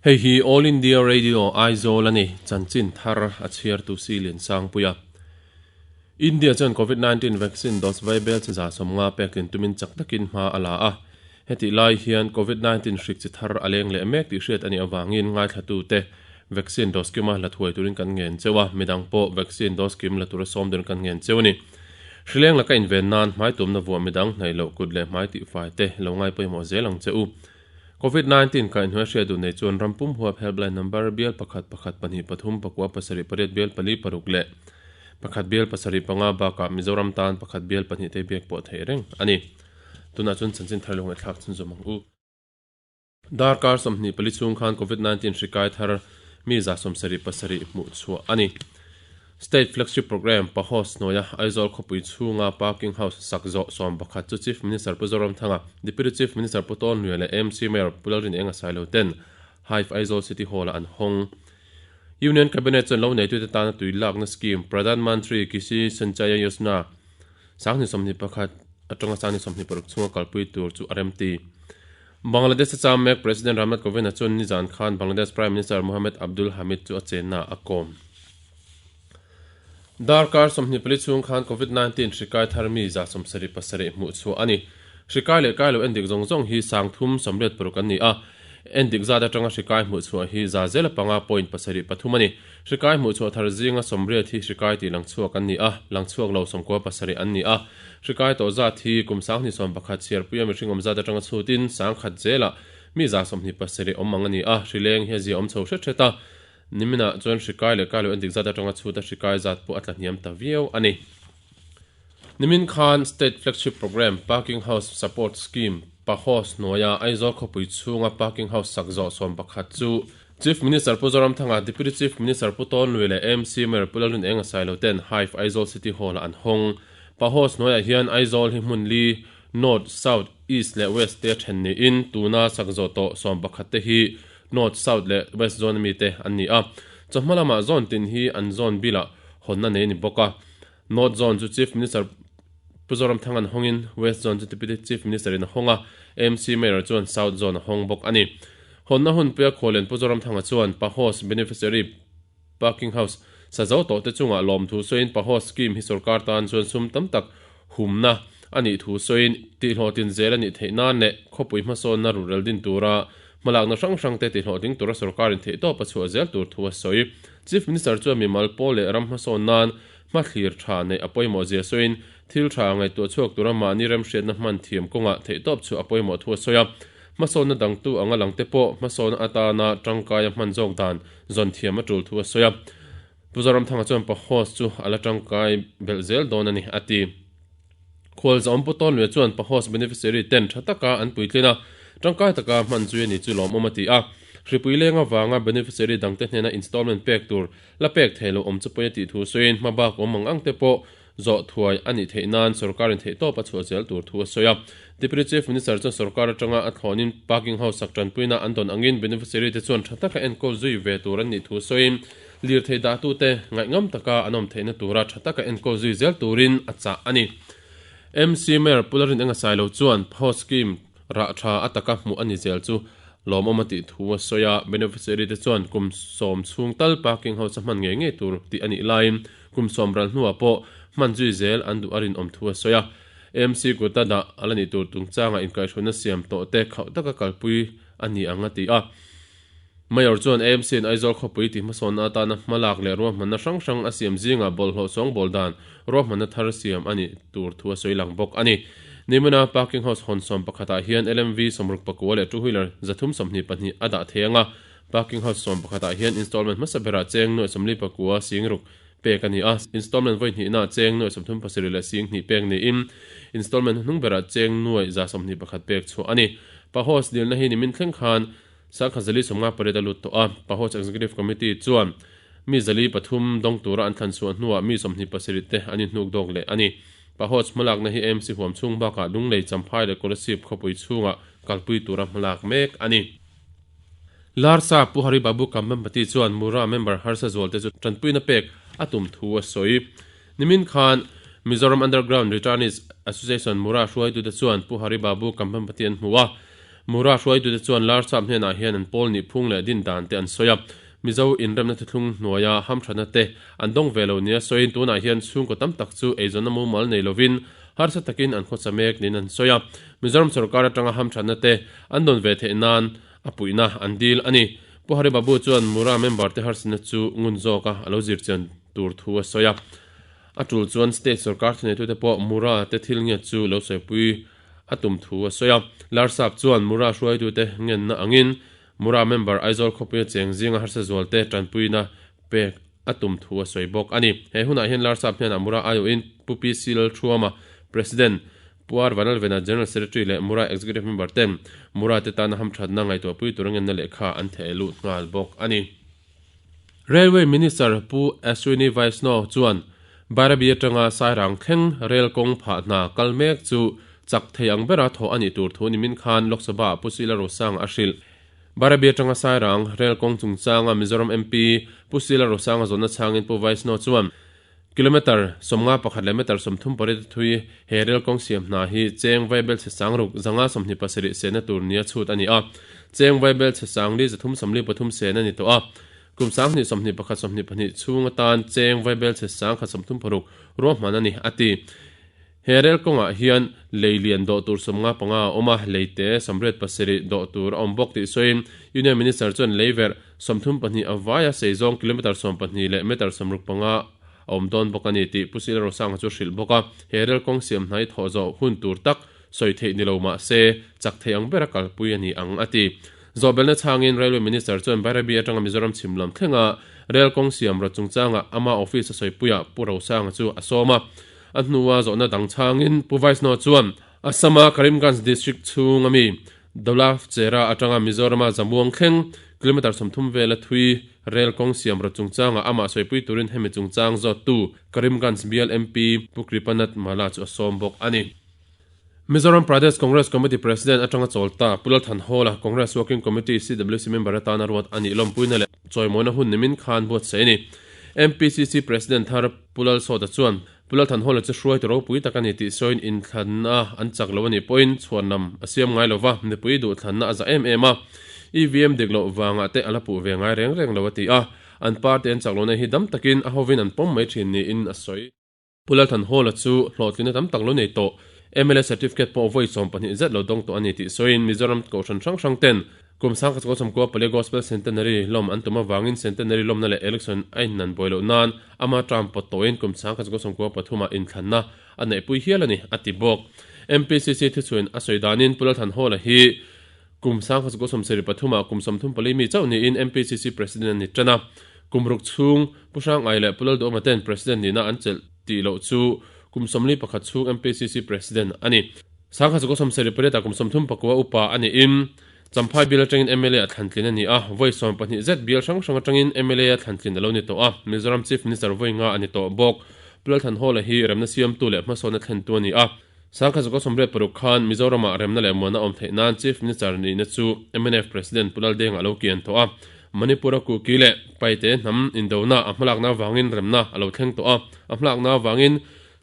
Hei hi All India Radio Aizawl a ni, chanchin thar a chhiartu si Liansangpuia. India chuan Covid 19 vaccine dose vaibel chi 150 pek tlin tumin chak takin hma a la a. Hetih lai hian Covid 19 hrik chi thar a leng leh mek tih hriat a nih avangin ngaithlatute vaccine dose kima la thuai turin kan ngen cheu a, midang pawh vaccine dose kim la tura sawm dawn kan ngen cheu a ni. Hrileng laka inven nan hmai tumna vuah midang hnaih loh kut leh hmai tihfai te lo ngai pawimawh zel ang che u. Covid 19 kaihhnuai hriat duh nei chuan ram pum huap helpline number bial pakhat pakhat pahnih pathum pakua pasarih pariat bial pali paruk leh pakhat bial pasarih panga bakah Mizoram tan pakhat bial pahnih te biak pawh theih reng a ni. Tunah chuan chanchin thar lo ngaihthlak chhunzawm ang u. Darkar 24 chhung khan Covid 19 hri kai thar mi 77 hmuh chhuah a ni. State Flagship Programme, PAHOS, hnuaia Aizawl khawpui chhunga Parking House sak zawh 11 chu Chief Minister Pu Zoramthanga, Deputy Chief Minister Pu Tawnluia leh AMC Mayor Pu Lalrinenga Sailo ten Hive Aizawl City Hall-ah an hawng. Union Cabinet chuan lo neitute tana tui lakna scheme Pradhan Mantri Krishi Sinchai Yojana 2021 atanga 2026 chhunga kalpui tur chu a remti. Bangladesh-a cham mek President Ramnath Kovind-a chuan nizan khan Bangladesh Prime Minister Mohammed Abdul Hamid chu a chenna a kawm. Darkar 24 chhung khan Covid 19 hri kai thar mi 77 hmuh chhuah a ni. Hri kai leh kai lo endik zawng zawng hi 386 an ni a, endik zat atanga hri kai hmuh chhuah hi 5.73 a ni. Hri kai hmuh chhuah thar zinga 80 hi hri kai tih lang chhuak an ni a, lang chhuak lo 97 an ni a. Hri kai tawh zat hi kum 2021 chhiarpuia mihring awm zat atanga chhutin 1000 zelah mi 27 awm ang a ni a, hri leng hi a zia awm chho hret hret a. Niminah chuan hri kai leh kai lo endik zat atanga chhuta hri kai zat pawh a tla hniam ta viau a ni. Nimin khan State Flagship Programme Parking House Support Scheme, PAHOS, hnuaia Aizawl khawpui chhunga Parking House sak zawh 11 chu Chief Minister Pu Zoramthanga, Deputy Chief Minister Pu Tawnlui leh AMC Mayor Pu Lalrinenga Sailo ten Hive Aizawl City Hall-ah an hawng. PAHOS hnuaiah hian Aizawl hi hmun li, North, South, East leh West te a then niin tuna sak zawh tawh 11 te hi North, South leh West zone ami te an ni a. Chawhma lamah zone tin hi an zone bilah hawnna nei a ni bawk a. North zone chu Chief Minister Pu Zoramthanga'n hawngin West zone chu Deputy Chief Minister in a hawng a, AMC Mayor chuan South zone a hawng bawk a ni. Hawnna hunpuia khuallian Pu Zoramthanga chuan PAHOS Beneficiary Parking House sa zo tawh te chungah lawmthu sawiin PAHOS scheme hi sorkar tan chuan sum tam tak humna a nih thu sawiin tihhlawhtlin zel a nih theih nan leh khawpui hmasawnna rurel din tura hmalakna hrang hrang te tihhlawhtling tura sorkarin theihtawp a chhuah zel tur thu a sawi. Chief Minister chuan mimal pawl leh ram hmasawn nan hmathlir tha neih a pawimawh zia sawiin thil tha ngaihtuah chhuak tura mahni remhriatna hman thiam kawngah theihtawp chhuah a pawimawh thu a sawi a. Hmasawnna dangtu anga langte pawh hmasawnna atana tangkaia hman zawk dan zawn thiam a tul thu a sawi a. Pu Zoramthanga chuan PAHOS chu a la tangkai belh zel dawn a ni, a ti. Khualzawm Pu Tawnluia chuan PAHOS beneficiary ten tha taka an puitlin a, tangkai taka hman zui a ni chu lawmawm a ti a. Hripui leng avanga beneficiary dangte hnena installment pek tur la pek thei lo awm chu pawi a tih thu sawiin hmabak awm ang ang te pawh zawh thuai a nih theih nan sorkarin theihtawp a chhuah zel tur thu a sawi a. Deputy Chief Minister chuan sorkar atanga a thlawnin parking house sak tanpuina an dawn angin beneficiary te chuan tha taka enkawl zui ve tur an nih thu sawiin lirthei dahtute ngaihngam taka an awm theihna tura tha taka enkawl zui zel turin a chah a ni. MC Mayor Pu Lalrinenga Sailo chuan phaw scheme rah tha a taka hmuh a ni zel chu lawmawm a tih thu a sawi a, beneficiary te chuan kum 10 chhung tal parking house a hman ngei ngei tur tih a nih laiin kum 10 ral hnuah pawh hman zui zel an duh a rinawm thu a sawi a. MC kuta dah a la nih tur chungchangah inkaihhruaina siam tawh te khauh taka kalpui a ni ang a ti a. Mayor chuan AMC in Aizawl khawpui tih hmasawnna atana hmalak leh ruahmanna hrang hrang a siam zingah bawlhhlawh sawngbawl dan ruahmanna thar siam a nih tur thu a sawi lang bawk a ni. Nimina Parking House hawn 11 ah hian LMV 64 leh two wheeler 322 a dah thei ang a, Parking House 11 ah hian installment hmasa berah cheng nuaih 49 sing ruk pek a ni a, installment vawi hnihnaah cheng nuaih 37 leh sing hnih pek niin installment hnuhnung berah cheng nuaih 121 pek chhuah a ni. Pahos dilna hi nimin thleng khan Sangha zali 58 a lut tawh a, Pahoch Executive Committee chuan mi 300 dawng tura an thlan chhuah hnuah mi 27 te an inhnuk dawk leh a ni. Pahoch hmalakna hi AMC huam chhung bakah Lunglei, Champhai leh Kolasib khawpui chhungah kalpui tura hmalak mek a ni. Larsa Pu Hari Babu Kambhampati chuan Mura member harsa zualte chu tanpuina pek a tum thu a sawi. Nimin khan Mizoram Underground Returnees Association Mura hruaitute chuan Pu Hari Babu Kambhampati an hmu a. Mura hruaitute chuan Larsap hnenah hian an pawl nih phung leh din dan te an sawi a. Mizo inremna thuthlung hnuaia hamthatna te an dawng ve lo nia sawiin tunah hian chhungkaw tam tak chu eizawnna mumal nei lovin harsa takin an khawcha mek niin an sawi a. Mizoram sorkar atanga hamthatna te an dawn ve theih nan a puihna an dil a ni. Pu Hari Babu chuan Mura member te harsatna chu ngun zawka a lo zirchian tur thu a sawi a. A tul chuan state sorkar thuneitute pawh Mura te thil nge chu lo sawipui a tum thu a sawi a. Larsap chuan Mura hruaitute ngenna angin Mura member Aizawl khawpuia cheng zinga harsa zualte tanpuina pek a tum thu a sawi bawk a ni. He hunah hian Larsap hnenah Mura aiawhin Pu PC Lalthuama, President, Pu R Vanlalvena, General Secretary leh Mura Executive Member ten Mura te tana hamthatna ngaihtuahpui tur ngenna lehkha an theh lut nghal bawk a ni. Railway Minister Pu Ashwini Vaishnaw chuan Bairabi atanga Sairang thleng rel kawng phah hna kal mek chu chak thei ang bera thawh a nih tur thu nimin khan Lok Sabha-ah Pu Sila Rosanga a hrilh. Bairabi atanga Sairang rel kawng chungchanga Mizoram MP Pu Sila Rosanga zawnna chhangin Pu Vaishnaw chuan kilometre 51 leh meter 38 a thui he rel kawng siam hna hi cheng vaibel chhe sang ruk 527 sehna tur nia chhut a ni a, cheng vaibel chhe sang li 373 sehna ni tawh a, kum 2021 22 chhung atan cheng vaibel chhe sang khat 36 ruahman a ni, a ti. He rel kawngah hian lei lian dawh tur 55 a awm a, lei te 87 dawh tur a awm bawk tih sawiin Union Minister chuan lei verh 32 a vaia sei zawng kilometre 12 leh meter 65 a awm dawn bawk a ni tih Pu Sila Rosanga chu a hrilh bawk a. He rel kawng siam hnai thawh zawh hun tur tak sawi theih ni lo mah se chak thei ang bera kalpui a ni ang a ti. Zawhbelna chhangin Railway Minister chuan Bairabi atanga Mizoram chhim lam thlenga rel kawng siam rawt chungchangah ama office a sawipuiah Pu Rosanga chu a sawm a. A hnua zawhna dang chhangin Pu Vaishnaw chuan Assam-a Karimganj district chhunga mi Dolafchera atanga Mizorama Zamuang thleng kilometre 30 vela thui rel kawng siam rawt chungchangah amah sawipui turin hemi chungchang zawttu Karimganj bial MP Pu Kripanath Mala chu a sawm bawk a ni. Mizoram Pradesh Congress Committee President atanga chawl ta Pu Lalthanhawla Congress Working Committee, CWC, member atana ruat a nih lawmpuina leh chawimawina hun nimin khan buatsaih a ni. MPCC President thar Pu Lalsawta chuan Pu Lalthanhawla chu hruaitu ropui tak a ni tih sawiin inthlanna an chak lo a nih pawhin chhuanlam a siam ngai lo va, mipui duhthlanna a za em em a, EVM dik loh vangah te a la puh ve ngai reng reng lo a ti a, an party an chak lohna hi dam takin a hovin an pawm mai thin niin a sawi. Pu Lalthanhawla chu hlawhtlinna tam tak lo nei tawh, mla certificate pawh vawi 12 zet lo dawng tawh a ni tih sawiin Mizoram kohhran hrang hrang ten Kum 1994 Gospel Centenary lawm an tum avangin Centenary lawmna leh election a innan buai loh nan ama term pawt tawhin kum 1993 ah inthlanna a neihpui hial a ni, a ti bawk. MPCC thuchhuin a sawi danin Pu Lalthanhawla hi kum 1973 ah kum 34 mi chauh niin MPCC President a ni tan a. Kum ruk chhung Pu Hrangai leh Pu Lalduhawma ten President nihna an chelh tih loh chu kum 41 chhung MPCC President a ni. 1978 ah kum 34 upa a niin Champhai bial atangin mla a thlantlin a ni a, vawi 12 zet bial hrang hrang atangin mla a thlantlin a lo ni tawh a, Mizoram Chief Minister vawi nga a ni tawh bawk. Pu Lalthanhawla hi remna siamtu leh hmasawnna thlentu a ni a, 1986 khan Mizoramah remna leh muanna awm theih nan Chief Minister nihna chu mnf President Pu Laldenga a lo kian tawh a, Manipur-a Kuki leh Paite hnam indona a hmalakna avangin remna a lo thleng tawh a, a hmalakna avangin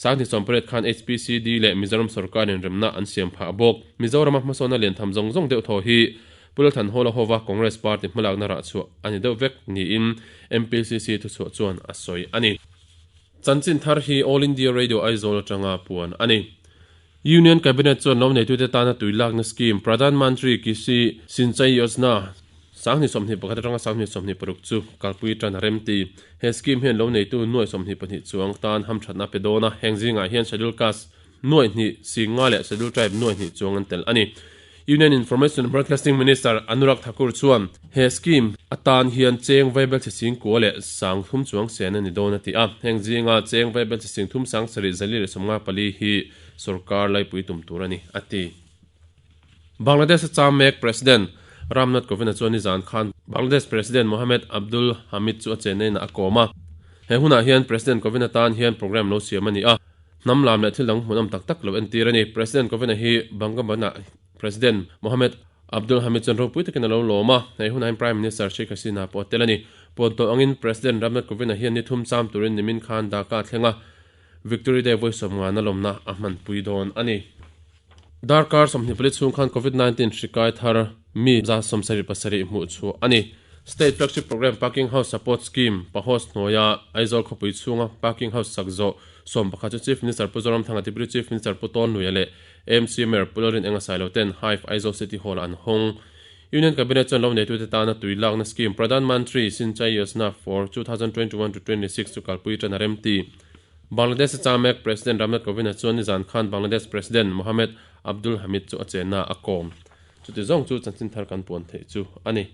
2018 khan HPCD leh Mizoram sorkarin remna an siam phah bawk. Mizorama hmasawnna liantham zawng zawng deuh thaw hi Pu Lalthanhawla hova Congress party hmalakna rah chhuah a ni deuh vek niin MPCC thuchhuah chuan a sawi a ni. Chanchin thar hi All India Radio Aizawl atanga puan a ni. Union Cabinet chuan loneitute tana tui lakna scheme Pradhan Mantri Krishi Sinchai Yojana 2021 atanga 2026 chu kalpui tan a remti. He scheme hian loneitu nuai 22 chuang tan hamthatna a pe dawn a, heng zingah hian Schedule Caste nuai hnih singa leh Schedule Tribe nuai hnih chuang an tel a ni. Union Information and Broadcasting Minister Anurag Thakur chuan he scheme atan hian cheng vaibel chhe sing kua leh sang thum chuang sen a ni dawn a ti a, heng zinga cheng vaibel chhe sing thum sang sarih zali leh 54 hi sorkar laipui tum tur a ni, a ti. Bangladesh a cham mek President Ram Nath Kovind-a chuan nizan khan Bangladesh President Mohammed Abdul Hamid chu a chenna inah a kawm a, he hunah hian President Kovind-a tan hian programme lo siam a ni a. Hnam lam leh thil dang hmunawm tak tak lo entir a ni. President Kovind-a hi Bangabandh-ah President Mohammed Abdul Hamid chuan ropui takin a lo lawm a, hei hunah hian Prime Minister Sheikh Hasina pawh a tel a ni. Puan tawh angin President Ramnath Kovind-a hian ni thum cham turin nimin khan Dhaka a thleng a, Victory Day vawi sawm ngana lawmna a hmanpui dawn a ni. Darkar 24 chhung khan Covid-19 hri kai thar mi 77 hmuh chhuah a ni. State Flagship Programme Parking House Support Scheme, PAHOS, hnuaia Aizawl khawpui chhunga Parking House sak zawh 11 chu Chief Minister Pu Zoramthanga, Deputy Chief Minister Pu Tawnluia leh AMC Mayor Pu Lalrin Enga Sailo ten Hive Aizawl City Hall-ah an hawng. Union Cabinet chuan lo neitute tana tui lakna scheme Pradhan Mantri Sinchai Yojana for 2021 to 26 chu kalpui tan a remti. Bangladesh a chamek President Ramnath Kovind-a chuan nizan khan Bangladesh President Mohammed Abdul Hamid chu a chenna a kawm. Chuti zawng chu chanchin thar kan puan theih chu a ni.